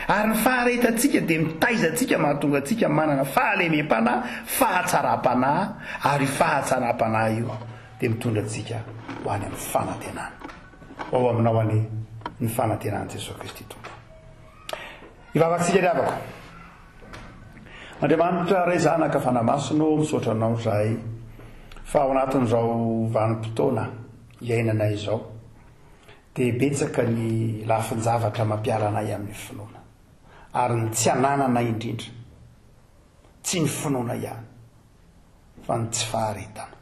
ary ny faharetantsika dia mitaiza antsika mahatonga antsika manana fahalemem-panahy, fahatsaram-panahy, ary io fahatsaram-panahy io dia mitondra antsika ho any amin'ny fanantenana. Ho ao aminao anie ny fanantenan'i Jesoa Kristy Tompo. Hivavaka isika ry havako. Andriamanitra Ray Zanaka Fanahy Masina ô, misaotra Anao izahay fa ao anatin'izao vanim-potoana iainanay izao dia betsaka ny lafin-javatra mampiala anay amin'ny finoana ary ny tsy ananana indrindra, tsy ny finoana ihany fa ny tsy faharetana.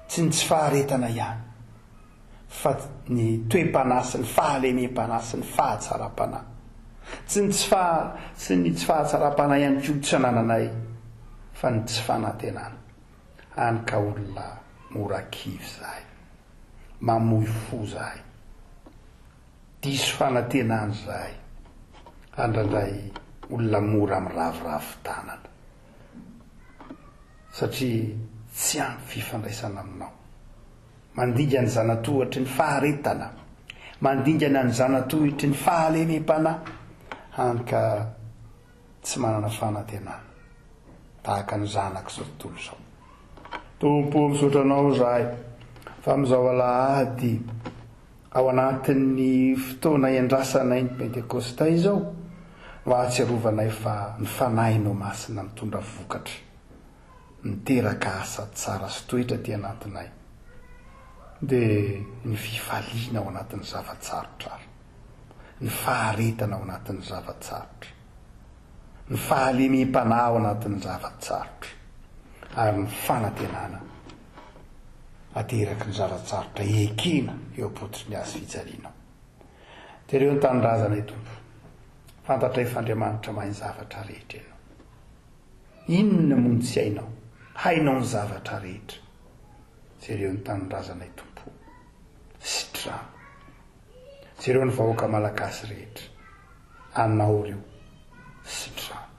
Tsy ny tsy faharetana ihany fa ny toe-panahy sy ny fahalemem-panahy sy ny fahatsaram-panahy. Tsy ny tsy faha, tsy ny tsy fahatsaram-panahy ihany koa tsy anananay fa ny tsy fanantenana. Hany ka olona mora kivy izahay. Mamoy fo izahay. Diso fanantenana izahay. Andrandray olona mora miraviravy tanana. Satria tsy ampy fifandraisana aminao. Mandingana ny zanatohatry ny faharetana, mandingana ny zanatohitry ny fahalemem-panahy, hany ka tsy manana fanantenana, tahaka ny zanak'izao tontolo izao. Tompo ô, misaotra Anao izahay fa amin'izao alahady ao anatin'ny fotoana iandrasanay ny Pentekosta izao no ahatsiarovanay fa ny Fanahinao Masina mitondra vokatra. Miteraka asa tsara sy toetra aty anatinay dia ny fifaliana ao anatin'ny zava-tsarotra ary ny faharetana ao anatin'ny zava-tsarotra, ny fahalemem-panahy ao anatin'ny zava-tsarotra ary ny fanantenana ateraky ny zava-tsarotra ekena eo am-pototry ny hazo fijalianao. Jereo ny tanindrazanay Tompo, fantatray fa Andriamanitra mahay ny zavatra rehetra Ianao. Inona moa no tsy hainao? Hainao ny zavatra rehetra. Jereo ny tanindrazanay Tompo o. Sitrano. Jereo ny vahoaka Malagasy rehetra. Anao ireo. Sitrano.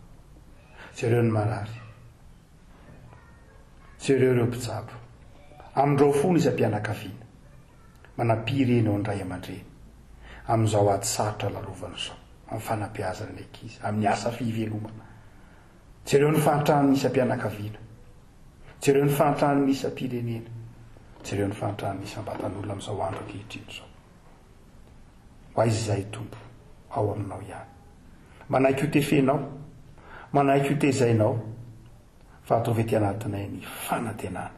Jereo ny marary. Jereo ireo mpitsabo. Amindrao fo ny isam-pianakaviana. Manampia reny ao ny ray aman-dreny. Amin'izao ady sarotra lalovana izao. Amin'ny fanabeazana ny ankizy. Amin'ny asa fivelomana. Jereo ny fahantran'ny isam-pianakaviana. Jereo ny fahantran'ny isam-pirenena. Jereo ny fahantran'ny isam-batan'olona amin'izao andro ankehitriny izao. Ho aiza izahay Tompo? Ao aminao ihany. Manaiky ho tefenao. Manaiky ho tezainao. Fa ataovy ety anatinay ny fanantenana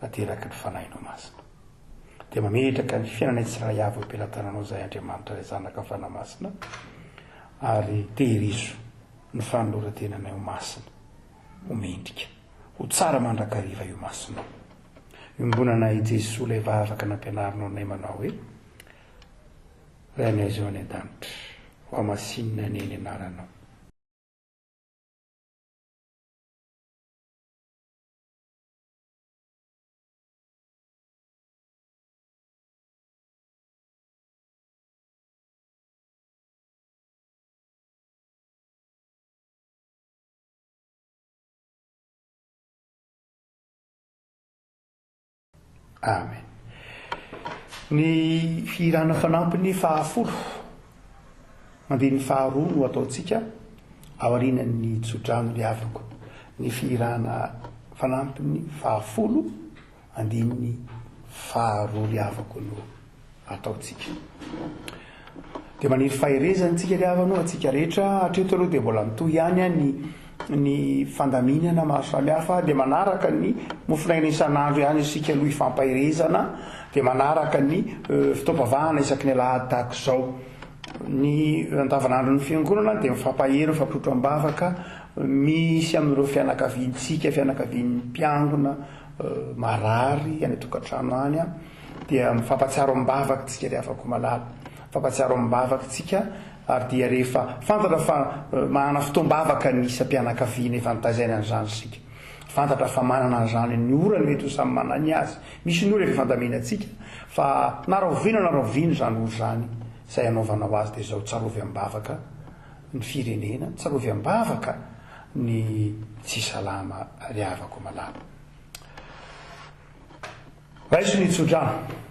ateraky ny Fanahinao Masina. Dia mametraka ny fiainanay tsirairay avy eo am-pelatananao izahay Andriamanitra Ray Zanaka Fanahy Masina ary tehirizo ny fanoloran-tenanay ho masina, ho mendrika, ho tsara mandrakariva eo imasonao. Iombonanay Jesoa ilay vavaka nampianarinao anay manao hoe, Rainay izao any an-danitra, ho hamasinina anie ny anaranao. Amen. Ny fihirana fanampiny fahafolo, andininy faharoa no ataontsika aorianan'ny tsodrano ry havako. Ny fihirana fanampiny fahafolo, andininy faharoa ry havako no ataontsika. Dia maniry faherezana antsika ry havana o, antsika rehetra. Hatreto aloha dia mbola mitohy ihany ny ny fandaminana maro samihafa, dia manaraka ny mofonaina isan'andro ihany isika aloha ifampaherezana, dia manaraka ny fotoam-pavahana isaky ny alahady tahaka izao. Ny andavanandron'ny fiangonana dia mifampahery, mifampirotro am-bavaka, misy amin'ireo fianakaviantsika, fianakavian'ny mpiangona marary any an-tokantrano any, Dia mifampatsiaro am-bavaka tsika ry havako malala. Mifampatsiaro am-bavaka tsika ary dia rehefa fantatra fa manana fotoam-bavaka ny isam-pianakaviana efa nitaizaina an'izany isika. Fantatra fa manana an'izany ny ora ny mety ho samy manana ny azy. Misy ny ora efa fandaminantsika fa na rahoviana na rahoviana izany ora izany izay anaovanao azy dia izao tsarovy am-bavaka ny firenena, tsarovy am-bavaka ny tsy salama ry havako malala. Raiso ny tsodrano.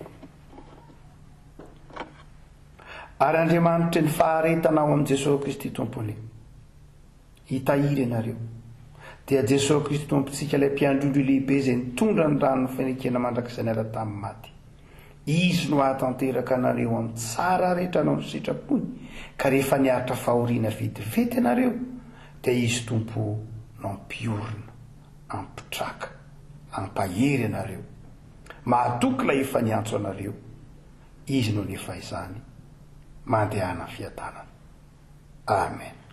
Ary Andriamanitry ny faharetana ao amin'i Jesoa Kristy Tompony hitahiry anareo. Dia Jesoa Kristy Tompontsika ilay Mpiandry ondry lehibe izay nitondra ny ran'ny fanekena mandrakizay niala tamin'ny maty. Izy no hahatanteraka anareo amin'ny tsara rehetra hanao ny sitrapony, ka rehefa niaritra fahoriana vetivety ianareo, dia Izy Tompo no hampiorina, hampitraka, hampahery anareo. Mahatoky ilay efa niantso anareo, Izy no nefa izany. Mandehana fiadanana. Amen.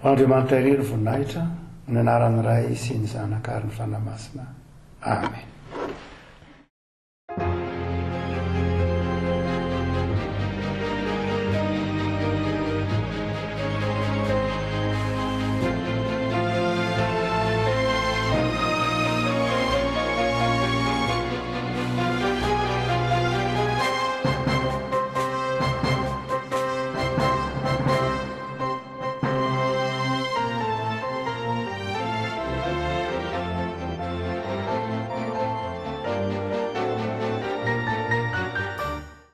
Ho Andriamanitra irery voninahitra, amin'ny anaran'ny Ray sy ny Zanaka ary ny Fanahy Masina. Amen.